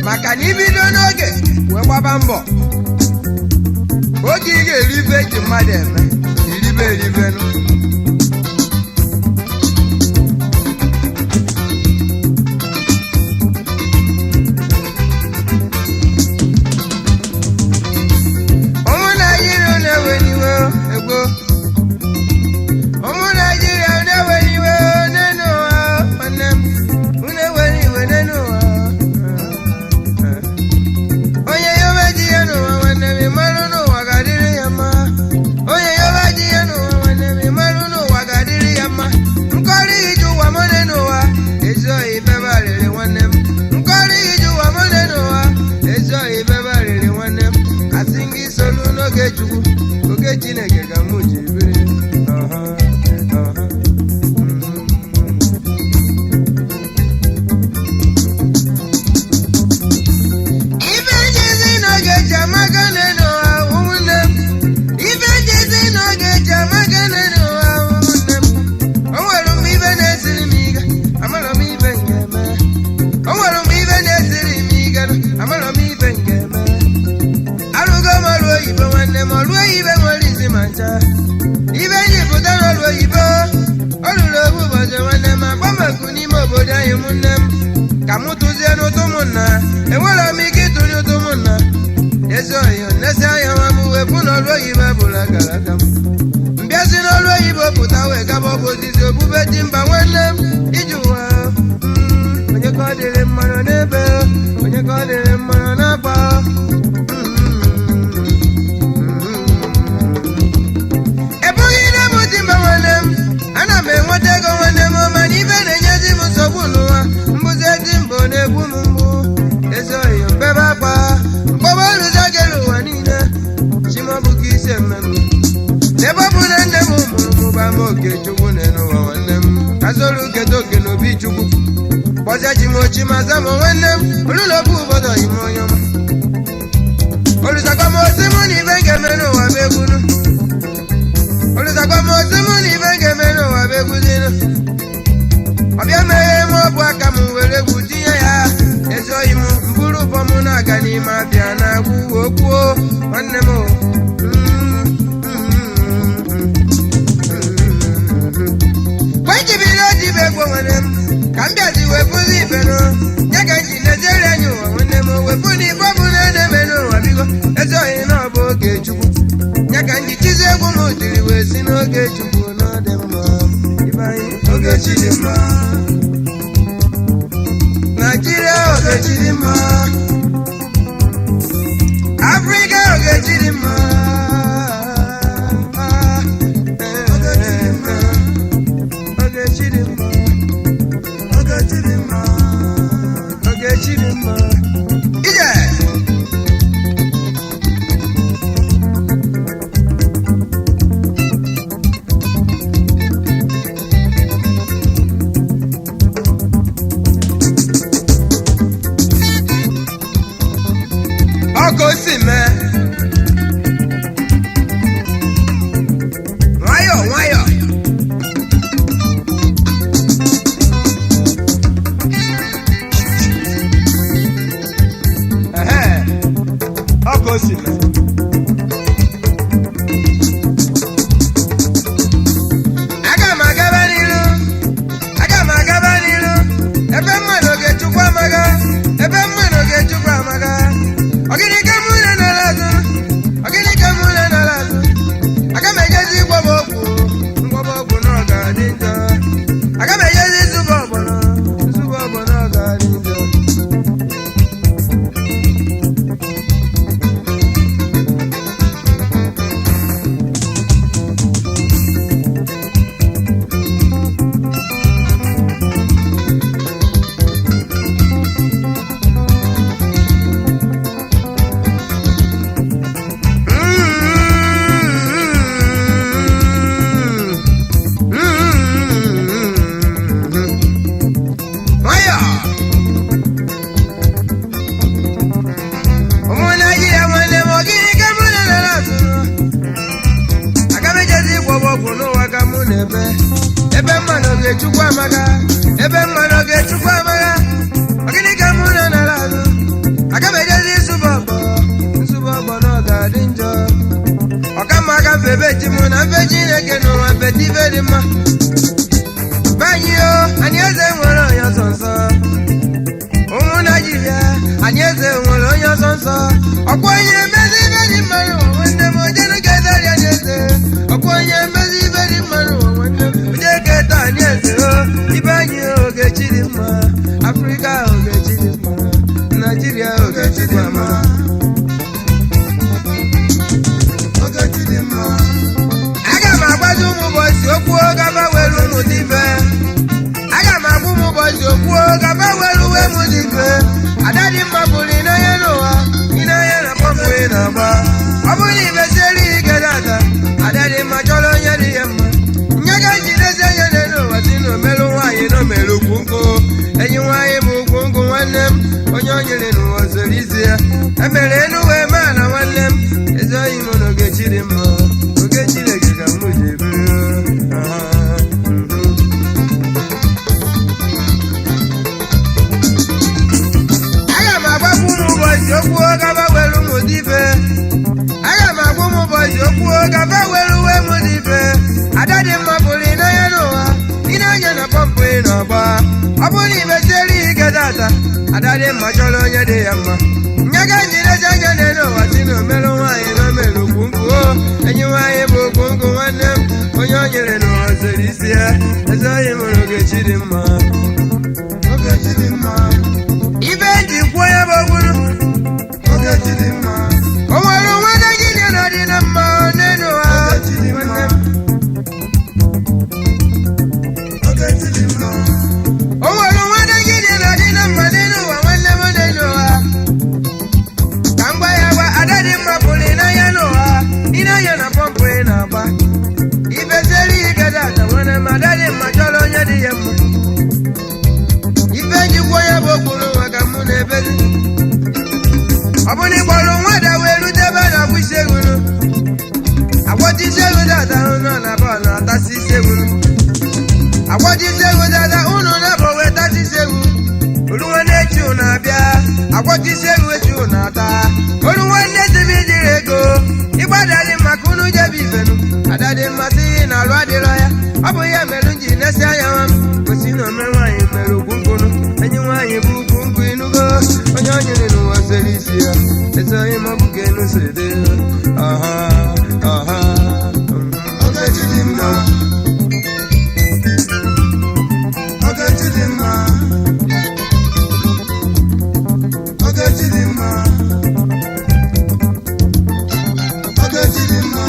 Maka na ibido n'oge wee gbaba mbọ, oge ị ga-eri ife eji mmadụ eme, iribe eribenu. Ụmụ Naijiria na-ewe n'iwe egbo, ụmụ Naijiria na-ewe n'iwe n'enu ụwa. Nwanne m, unu ewe n'iwe n'enu ụwa. Onye yobe ji ya n'ụwa, nwanne m, ịmarụ n'ụwa ga-adịrị ya mma. Onye yobe ji ya n'ụwa, nwanne m, ịmarụ n'ụwa ga-adịrị ya mma. Nkọrị ije ụwa m n'ụwa, ezi oyi bebe arịrị, nwanne m. Nkọrị ije ụwa m n'ụwa, ezi oyi bebe arịrị, nwanne m. Asị gị solu n'oge Chukwu, oge Chineke ka mụ ji biri. Ọha, ọha. Ife njezi n'oge ji amaka n'ụwa, ụmụnne m. Ife njezi n'oge ji amaka n'ụwa, ụmụnne m. O nwere mgbe ife na-esiri m ike, amara m ife m ga-eme. O nwere mgbe ife na-esiri m ike, amara m ife m ga-eme. Arụgo m ọrụ oyibo, nwanne m, ọrụ oyibo nwere isi ma ncha. Ife nji pụta n'ọrụ oyibo, o ruru obu ụbọchị, nwanne m, agbameku n'ime obodo anyị, ụmụnne m, ka mụ tụzie n'ụtụ ụmụnna. Enwere m ike ịtụnye ụtụ ụmụnna ezi oyi nnesi anya nwa m wee pụ n'ọrụ oyibo bụla gara aga m mbịazi n'ọrụ oyibo pụta wee gaba ọbụ ozizi obube dị mba, nwanne m, iji ụwa. Onye ka ọ dịrị mmanụ n'ebe, onye ka ọ dịrị mmanụ n'akpa. Ebughị na m dị mba, nwanne m, ana m enweta ego, nwanne m, mana ibe na-enyezi m nsogbu n'ụwa mbụzi dị mbụ na-egbu m mgbu. Ezi oyi mbebe akwa mkpọba oluzo gere ụwa niile chimọbụ ka isi emem n'ebe ọ bụ na nne m mụrụ mụba m oke Chukwu n'elu ụwa, nwanne m, azụrụ kedu oke n'obi Chukwu kpọzie chi m ochi ma za m, nwanne m, olụlọbụ ụbọdọ ime onye ọma olùsàgbàmọsí mú ní ife ga-eme n'ụwa bụ egwunu. Olùsàgbàmọsí mụ na ife ga-eme n'ụwa bụ egwuzinu. Ọbịa meghe m ọbụ aka m were egwu tinye ya. Ezi oyi m mbụrụ ụbọ m na-aga n'ime abịa na-agwụ okwuo, nwanne m o. Mgbe m ji bido jibe egwu, nwanne m, ka m bịazi wee bụzi ibe nụ ya ka m ji neziere anya ụwa, nwanne m, wepụ na ibe ọ bụ na na-eme n'ụwa bigo. Ezi oyi na ọ bụ oge Chukwu ya ka m ji chizi egwu m jiri wee si n'oge Chukwu na ọ dị mma. Ibe anyị, oge chi dị mma. Naijiria, oge chi dị mma. Afrịka, oge chi dị mma. Oge chi dị mma. Oge chi dị mma. Oge chi dị mma. Oge chi dị mma. Ije! Ọkụ si mee nwayọọ nwayọọ. Ehe, ọkụ si mee. Aga m agaba n'ilu, aga m agaba n'ilu, ebe mmadụ ga-echukwu amaga, ebe mmadụ ga-echukwu amaga. Ọgịnị ka mụ na nara azụ? Ọgịnị ka mụ na nara azụ? Aga m ejezi gwọba ọgwụ, ngwọba ọgwụ na ọ ga-adị njọ. Aga m ejezi zụba ọgbọnọ, zụba ọgbọnọ ọ ga-adị njọ. Nwayọọ! Ụmụ Naijiria, nwanne m, ogiri ka mụ na nara azụ. Aga m ejezi ịgwọba ọgwụ n'ụwa ka mụ na-ebe. Ebe mmanụ ga-echukwu amaga. Ebe mmanụ ga-echukwu amaga. Ogiri ka mụ na nara azụ. Anyị eze nwere onye ọsọ nsọ. Ọkwa onye mezi ibe dị mma n'ụwa nwanne m, onye ga-edari anyị eze. Ọkwa onye mezi ibe dị mma n'ụwa nwanne m, onye ga-ede anyị eze o. Ibe anyị Ogechi dị mma, Afrịka Ogechi dị mma, Naijiria Ogechi dị mma. Ogechi dị mma. Aga m agbazi ụmụ ụbọchị okwu gaba were ụmụ dị ife. Aga m agwa ụmụ ụbọchị okwu gaba were uwe m dị ife. Ada dị mma bụrụ ịnanya n'ụwa, ịnanya na pọmpụ ị na-agba. Ọ bụrụ na ibesiere ike data, ada dị mma chọrọ onye dị ya mma. Nye ka njidezi anya n'elu ụwa si na omerụ nwaanyị na omerụ ukwu nkụ. Enyi nwaanyị bụ ukwu nkụ nwanne m, onye o nyere n'ụwa zoro izi ya. Emere enu wee maa na nwanne m, ezi oyi m na Ogechi dị mma. Ogechi lege ka mụ ji biri. Aha, mhm. Aga m agbakwu ụmụ ụbọchị okwu gaba were ụmụ dị ife. Aga m agwa ụmụ ụbọchị okwu gaba were uwe m dị ife. Ada dị mma bụrụ ịnanya n'ụwa, ịnanya na pọmpụ ị na-agba. Ọ bụrụ na imesiere ike tata, ada dị mma chọrọ onye dị ya mma. Nye ga njidezi anya n'elu ụwa si na omerụ nwaanyị na omerụ ukwu nkụ o. Enyi nwaanyị bụ ukwu nkụ nwanne m, onye o nyere n'ụwa zoro isi ya. Ezi oyi mụrụ Ogechi dị mma. Ogechi dị mma. Ibe eji kwuo ya bụ ogburu. Ogechi dị mma. O nwere onwe Naijiria na-adị na mma n'elu ụwa. Ogechi dị mma. Nwanne m. Ogechi dị mma. O nwere onwe Naijiria na-adị na mma n'elu ụwa nwanne m n'elu ụwa. Ka m gwa ya gwa, ada dị mma pụrụ ịnanya n'ụwa, ịnanya na pọmpụ ị na-agba. Ibezeri ike data nwanne m, ada dị mma chọrọ onye dị ya mma. Ife njikwa ya bụ okpuru ụwa ka mụ na-ebezi. Ọ bụrụ na ịkpọrọ nwada wee rute ebe a na-akwụ isi ewuru. Agwọcha isi ewu data unu na bọọlụ atasị isi ewuru. Agwọcha isi ewu data unu na-abọ wee tasị isi ewu. Olu nwanne echi unu abịa, agwọcha isi ewu echi unu ata. Olu nwanne sibi jiri ego, ịgbadalị maka unu jebe ifenu. Ada dị mma sị na alụ adịrọ ya. Ọ bụ ya mere m ji nesi anya nwa m. Kwesị na ome nwaanyị mere ugwu nkwụnụ. Enyi nwaanyị bụ ugwu nkwụ inugo. Onye o nyere n'ụwa sere isi ya. Ezi onye ma ọ bụ ka enu siri dị. Aha, aha, mhm. Ogechi dị mma. Ogechi dị mma. Ogechi dị mma. Ogechi dị mma.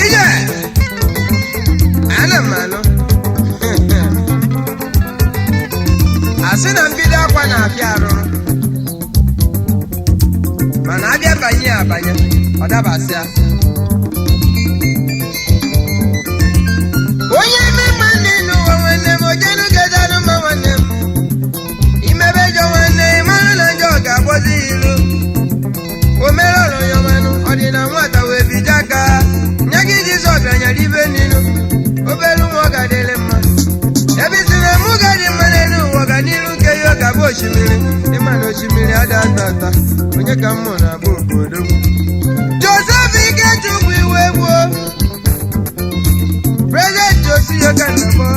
Ije! Ana m anụ. Asị na mbido akwa na-abịa arụrụ. Mana abịa banye ya abanye, ọ dabasịa. Onye ime mma n'elu ụwa nwanne m, ojenu gedanụ mma nwanne m. Imebe jọ nwanne, ịmarụ na njọ ga-agbọzi ya ilu. Omere ọrụ ya ọmanụ, ọ dị na nwata wee bido aka. Nye gị Jizọs bịanyere ibe n'ilu, obere nwa ọ ga-adịrị mma. Ebe isi na mụ ga-adị mma n'elu ụwa, ọganiru nke ya ọ ga-abụ osimiri. Ịma na osimiri ada ata ata, onye ka mmụ na-abụ obodo. Joseph Ikechukwu iwe gbuo. President Josiah Kanabọ.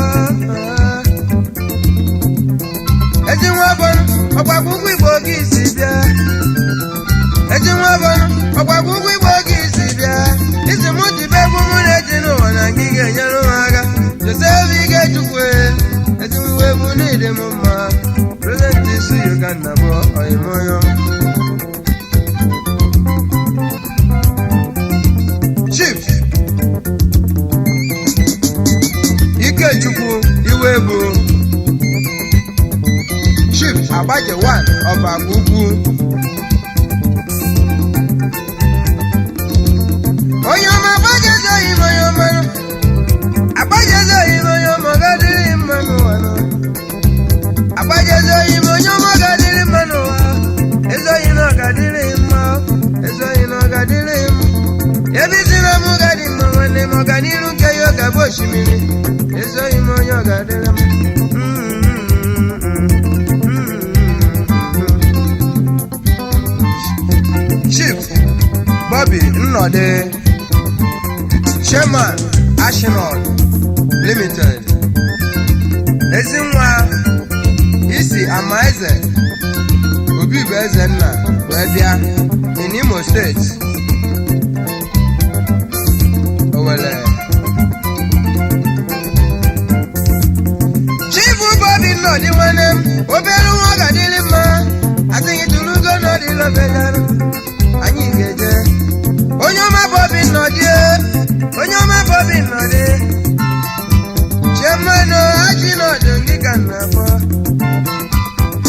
Ezi nwa bọrọ, ọgbagbo ugwu Igbo gị si bịa. Ezi nwa bọrọ, ọgbagbo ugwu Igbo gị si bịa. Isi mụ tibe egwu mụ na-eti n'ụwa na gị ga-enyere m aka. Joseph Ikechukwu, ezi nwa egwu n'ịdị m mma. President Josiah Kanabọ, ọyịmọyọ. Chief Ikechukwu iwe bụ Chief Agbaje 1 ọba ugwu. Onye ọma agbajezoghị m onye ọma, agbajezoghị m onye ọma ọ ga-adịrị mma n'ụwa nọ. Agbajezoghị m onye ọma ọ ga-adịrị mma n'ụwa. Ezoghị na ọ ga-adịrị mma, ezoghị na ọ ga-adịrị mma. Ebe isi na mụ ga-adị mma nwanne m, ọganiru nke ya ọ ga-abụ osimiri. Ezoghị m onye ọ ga-adịrị mma. Chief Bobby Nnọdị, Chairman, Arsenal Limited. Ezinwa isi Amaeze Obi bụ eze nna wee bịa in Imo State, Owele. Chief Bobby Nnọdị, nwanne m, obere nwa ga-adịrị mma. Asịghị tụrụgo n'ọdịla obere anyị ga-eje. Onye ọma Bobby Nnọdị, onye ọma Bobby Nnọdị, Chairman Ajinọdụ, ngị ka m na-akpọ.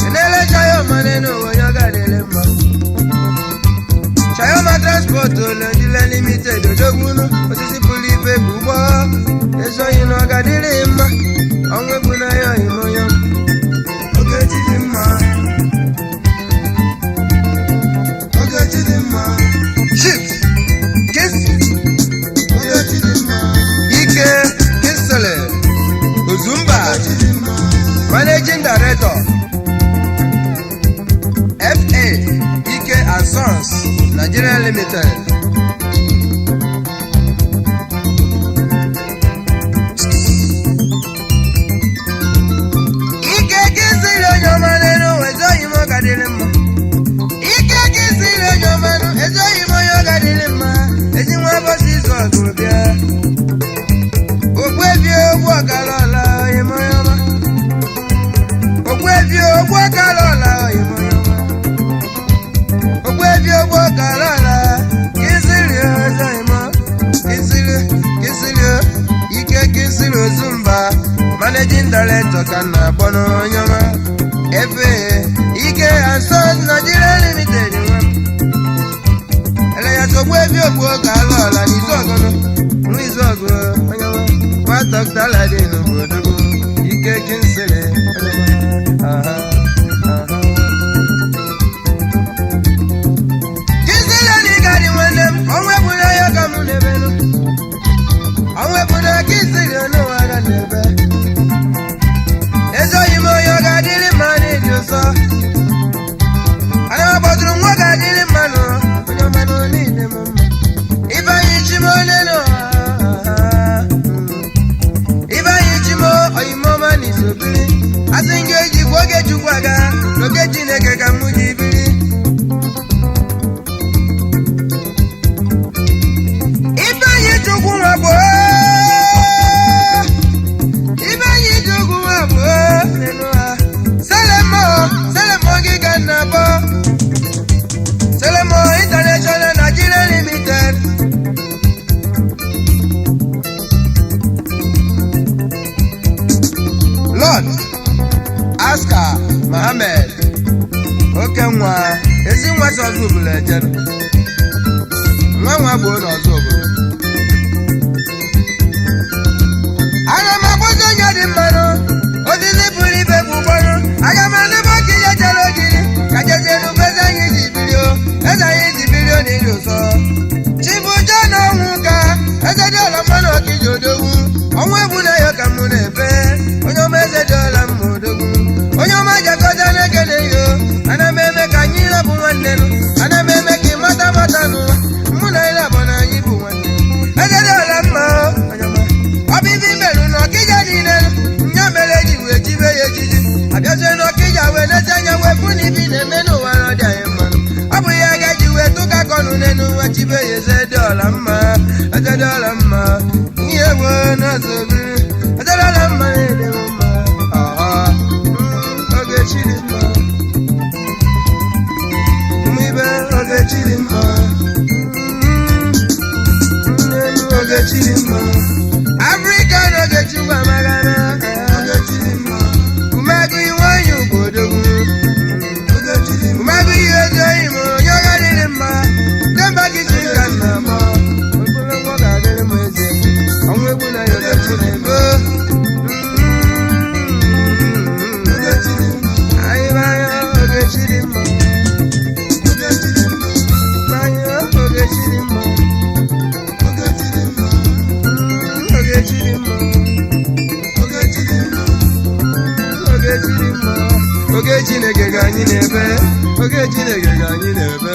Enele Chayoma n'ụwa, onye ọ ga-adịrị mma. Chayoma Transport Nigeria Limited, odogbunu osisi pụrụ ife bụ ụgbọ ezoghị na ọ ga-adịrị mma. Ọnwụ egbu n'anya oyime onye ọma. Ogechi dị mma. Ogechi dị mma. Chief Kis Ogechi dị mma. Ike Kinsele Ozumba, Ogechi dị mma. Managing Director, FA Ike and Sons Nigeria Limited. Ike Kinsele, onye ọma n'elu ụwa, ezoghị m, ọ ga-adịrị mma. Ike Kinsele, onye ọma nụ, ezoghị m, onye ọ ga-adịrị mma. Ezi nwa bọsị izu ọgụ bịa. Ogbuebi ogbu ọkala ọla, onye m, onye ọma. Ogbuebi ogbu ọkala ọla, onye m, onye ọma. Ogbuebi ogbu ọkala ọla, Kinsele, ezoghị m. Kinsele, Kinsele, Ike Kinsele Ozumba, Managing Director ka m na-akpọ n'onye ọma. Efe Ike and Sons Nigeria Limited, nwa m. Eleya ogbuebi ogbu ọkala ọla n'izu ọgụnụ. Nwa izu ọgụ, onye ọma. Nwa Dr. Aladin obodo Ike Kinsele, onye ọma. Aha, aha. Kinsele na ịgadị, nwanne m, ọnwa egbuna ya ka mụ na-ebenụ. Ọnwa egbuna Kinsele n'ụwa ga na-ebe. Ezoghị m, onye ọ ga-adịrị mma n'ịdị ụsọ. Ana m akpọtụrụ nwa ga-adịrị mma nụ, onye ọma nụ niile m mma. Ifeanyi Chimone nụ, Ifeanyi Chimo oyimọma n'isobiri. Asị m ga-ejikwa oge Chukwu aga n'oge Chineke ka mụ ji biri. Ifeanyi Chukwu nwa bụ, Ifeanyi Chukwu nwa bụ nenu ha. Selemo, Selemo gị ka nna bụ Selemo International Nigeria Limited. Lord Aska Mohammed, oke nwa, ezi nwa si ọzọ obodo ejere nwa nwa gboo n'ọzọ obodo. Aga m akpọzi onye dị mmanụ osisi pụrụ ibe bụ ụgbọrụ. Aga m anebe ọka ihe jere ogiri ka jezie n'ugbo eze anyị ji biri o, eze anyị ji biri o n'iri ụsọ. Chibujo na ọnwụ ka eze dị ọla mmanụ ọkija odogwu. Ọnwụ egbu na ya ka mụ na-ebe. Onye ọma, eze dị ọla mma, odogwu, onye ọma jakọta na-ekele yo. Ana m eme ka anyị bụ nwanne nụ. Ana m eme ka ị mata mata nụ, mụ na ịla bụ na anyị bụ nwanne. Eze dị ọla mma o, onye ọma. Ọ bụ ife imerụ n'ọkịja niile nya mere eji wee jibe ya ejiji abịazie n'ọkịja wee lezi anya wee fụ na ibi na-eme n'ụwa na ọ dị anyị mma. Ọ bụ ya ga eji wee tụka kọnụ n'elu ụwa chibe ya eze dị ọla mma. Eze dị ọla mma, ihe gboo n'ọzọ biri. Eze dị ọla mma na-ede m mma. Ọha oge chi dị mma. Ụmụ ibe, oge chi dị mma. Oge chi dị mma. Afrịka n'oge Chukwu amagana. Oge chi dị mma. Umegụ iwe odogwu. Oge chi dị mma. Umegụ ihe ezi oyi m, onye ọ ga-adịrị mma. Demba gị chi ka nna m ogologo ọ ga-adịrị m eze. Ọnwụ egwu na ya oge Chineke. Oge chi dị mma. Anyị banya oge chi dị mma. Oge chi dị mma. Banya oge chi dị mma. Oge chi dị mma. Oge chi dị mma. Oge chi dị mma. Oge chi dị mma. Oge Chineke ka anyị na-ebe. Oge Chineke ka anyị na-ebe.